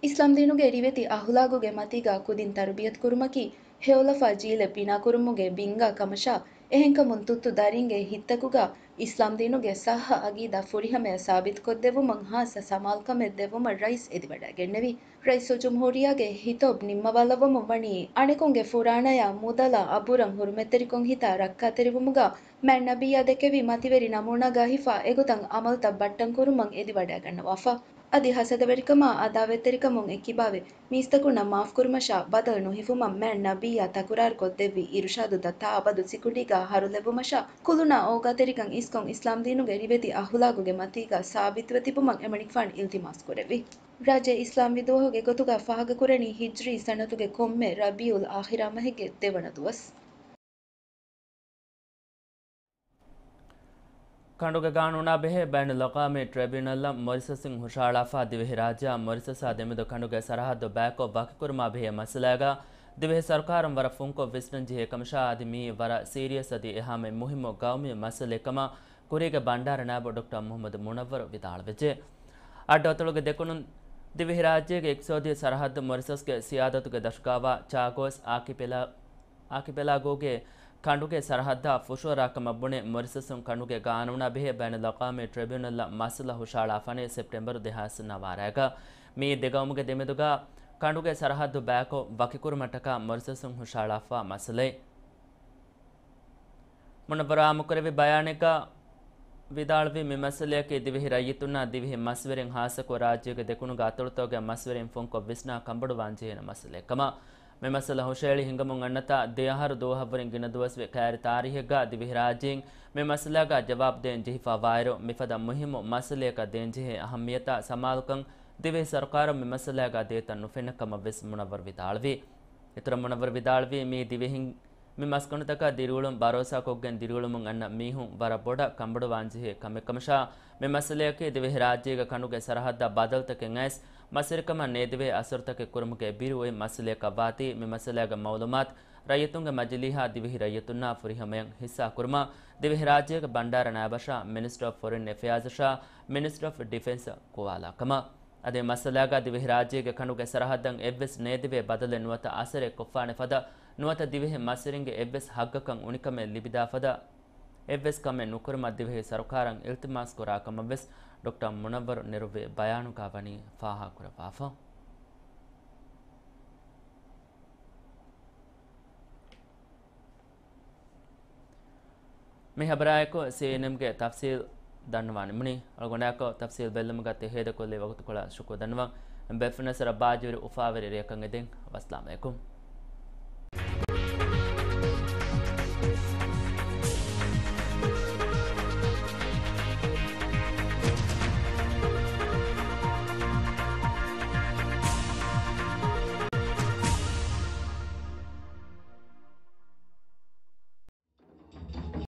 އިސްލާމްދީނުގެ ރިވެތި އަޚުލާގުގެ މަތީގަ ކުދިން ތަރުބިޔަތުކުރުމަކީ ހެޔޮލަފާ ޖީލެއް ބިނާކުރުމުގެ ބިންގާ ކަމަށާ، އެހެންކަމުން ތުއްތު ދަރިންގެ ހިތްތަކުގަ އިސްލާމްދީނުގެ ޞައްޙަ ޢަޤީދާ ފުރިހަމަޔަށް ސާބިތުކޮށްދެއްވުމަށް ޚާއްޞަ ސަމާލުކަމެއް ދެއްވުމަށް ރައީސް އެދިވަޑައިގެންނެވި. ރައީސުލްޖުމްހޫރިއްޔާގެ ހިތޯބު ނިންމަވާލައްވަމުން ވަނީ، އަނެކުންގެ ފުރާނަޔާ މުދަލާ އަބުރަށް ހުރުމަތްތެރިކޮށް ހިތާ ރައްކާތެރިވުމުގަ މާތް ނަބިއްޔާ ދެކެވި މަތިވެރި ނަމޫނާގާ ހިފާ އެގޮތަށް އަމަލުތައް ބައްޓަންކުރުމަށް އެދިވަޑައިގަންނަވާފަ. އަދި ހަސަދަވެރިކަމާ އަދާވަތްތެރިކަމުން އެއްކިބާވެ، މީސްތަކުންނަށް މާފްކުރުމަށާ ބަދަލު ނުހިފުމަށް މެން ނަބީއާ ތަކުރާރުކޮށްދެއްވި އިރުޝާދު ދައްތާ އަބަދު ސިކުނޑީގާ ހަރުލެއްވުމަށާ ކުލުނާ އޯގާތެރިކަން އިސްކޮށް އިސްލާމްދީނުގެ ރިވެތި އަހުލާގުގެ މަތީގާ ސާބިތުވެ ތިބުމަށް އެމަނިކުފާނު އިލްތިމާސް ކުރެއްވި. ރާއްޖެ އިސްލާމްވި ދުވަހުގެ ގޮތުގަ ފާހަގަކުރަނީ ހިޖްރީ ސަނަތުގެ ކޮންމެ ރަބީއުލް އާޚިރާ މަހެއްގެ ދެވަނަ ދުވަސް. ކަނޑުގެ ގާނޫނާ ބެހޭ ބައިނުލްއަޤްވާމީ ޓްރިބިއުނަލްއަށް މޮރިޝަސްއިން ހުށަހަޅާފަ، ދިވެހިރާއްޖެއާ މޮރިޝަސާ ދެމެދު ކަނޑުގެ ސަރަހައްދު ބައިކޮށް ވަކިކުރުމާ ބެހޭ މައްސަލައިގަ ދިވެހި ސަރުކާރުން ވަރަށް ފުންކޮށް ވިސްނަން ޖެހޭ ކަމަށާ، އަދި މިއީ ވަރަށް ސީރިއަސް އަދި އެހާމެ މުހިއްމު ގައުމީ މައްސަލައެއް ކަމަށް ކުރީގެ ބަންޑާރަ ނާއިބު ޑޮކްޓަރ މުހައްމަދު މުނައްވަރު ވިދާޅުވެއްޖެ. އައްޑުއަތޮޅުގެ ދެކުނުން ދިވެހިރާއްޖޭގެ އިޤްތިޞާދީ ސަރަހައްދު މޮރިޝަސްގެ ސިޔާދަތުގެ ދަށުގާވާ ޗާގޯސް އާކިޕެލާ-، އާކިޕެލާގޯގެ ކަނޑުގެ ސަރަހައްދާ ފުށުއަރާ ކަމަށް ބުނެ، މޮރިޝަސުން ކަނޑުގެ ގާނޫނާ ބެހޭ ބައިނުލްއަޤްވާމީ ޓްރިބިއުނަލްއަށް މައްސަލަ ހުށަހަޅާފާނެ ސެޕްޓެމްބަރު ދެހާސް ނަވާރައިގަ. މިއީ ދެގައުމުގެ ދެމެދުގަ ކަނޑުގެ ސަރަހައްދު ބައިކޮށް ވަކިކުރުމަށްޓަކާ މޮރިޝަސުން ހުށަހަޅާފާ މައްސަލައެއް. މުނައްވަރު އާއްމުކުރެއްވި ބަޔާނެއްގަ ވިދާޅުވީ، މި މައްސަލަޔަކީ ދިވެހި ރައްޔިތުންނާ ދިވެހި މަސްވެރިން ހާއްސަކޮށް ރާއްޖޭގެ ދެކުނުގެ އަތޮޅުތަކުގެ މަސްވެރިން ފުންކޮށް ވިސްނާ ކަންބޮޑުވާން ޖެހޭނެ މައްސަލައެއް ކަމަށް. މި މައްސަލަ ހުށަހެޅި ހިނގަމުން އަންނަތާ، ދެ އަހަރު ދުވަހަށްވުރެން ގިނަ ދުވަސްވެ ކައިރި ތާރީހެއްގަ ދިވެހިރާއްޖެއިން މި މައްސަލައިގަ ޖަވާބު ދޭން ޖެހިފަ ވާއިރު، މިފަދަ މުހިއްމު މައްސަލަޔަކަށް ދޭންޖެހޭ އަހައްމިޔަތާ ސަމާލުކަން ދިވެހި ސަރުކާރަށް މި މައްސަލައިގަ ދޭތަން ނުފެންނަ ކަމަށް ވެސް މުނައްވަރު ވިދާޅުވި. އިތުރަށް މުނައްވަރު ވިދާޅުވީ، މި ދިވެހިން މި މަސްގަނޑުތަކަށް ދިރިއުޅުން ބަރޯސާކޮށްގެން ދިރިއުޅުމުން އަންނަ މީހުން ވަރަށް ބޮޑަށް ކަނބޮޑުވާންޖެހޭ ކަމެއްކަމަށާ، މި މައްސަލަޔަކީ ދިވެހިރާއްޖޭގެ ކަނޑުގެ ސަރަހައްދަށް ބަދަލުތަކެއް އައިސް، މަސްވެރިކަމަށް ނޭދެވޭ އަސަރުތަކެއް ކުރުމުގެ ބިރު އޮތް މައްސަލަޔަކަށްވާތީ، މި މައްސަލަޔާގެ މައުލޫމާތު ރައްޔިތުންގެ މަޖިލީހާ ދިވެހި ރައްޔިތުންނާ ފުރިހަމަޔަށް ހިއްސާކުރުމަށް، ދިވެހިރާއްޖޭގެ ބަންޑާރަ ނާއިބަށާ، މިނިސްޓަރ އޮފް ފޮރިން އެފެއާޒަށާ، މިނިސްޓަރ އޮފް ޑިފެންސަށް ގޮވާލާ ކަމަށް. އަދި މައްސަލާގަ ދިވެހިރާއްޖޭގެ ކަނޑުގެ ސަރަހައްދަށް އެއްވެސް ނޭދެވޭ ބަދަލެއް ނުވަތަ އަސަރެއް ކޮށްފާނެ ފަދަ، ނުވަތަ ދިވެހި މަސްވެރިންގެ އެއްވެސް ހައްގަކަށް އުނިކަމެއް ލިބިދާ ފަދަ އެއްވެސް ކަމެއް ނުކުރުމަށް ދިވެހި ސަރުކާރަށް އިލްތިމާސް ކުރާ ކަމަށް ވެސް ޑޮކްޓަރ މުނައްވަރު ނެރުއްވި ބަޔާނުގަ ވަނީ ފާހަގަކުރައްވާފަ. މި ހަބަރާއެކު ސީއެންއެމްގެ ތަފްސީލް ދަންނަވާ ނިމުނީ. އަޅުގަނޑާއެކު ތަފްސީލް ބެއްލުމުގަ ތެހޭދަކޮށްލި ވަގުތުކޮޅަށް ޝުކުރު ދަންނަވަން. ބެފުނަސް ރައްބާޖިވެރި އުފާވެރި ރެޔަކަށް އެދެން. ވައްސަލާމް އަލައިކުމް.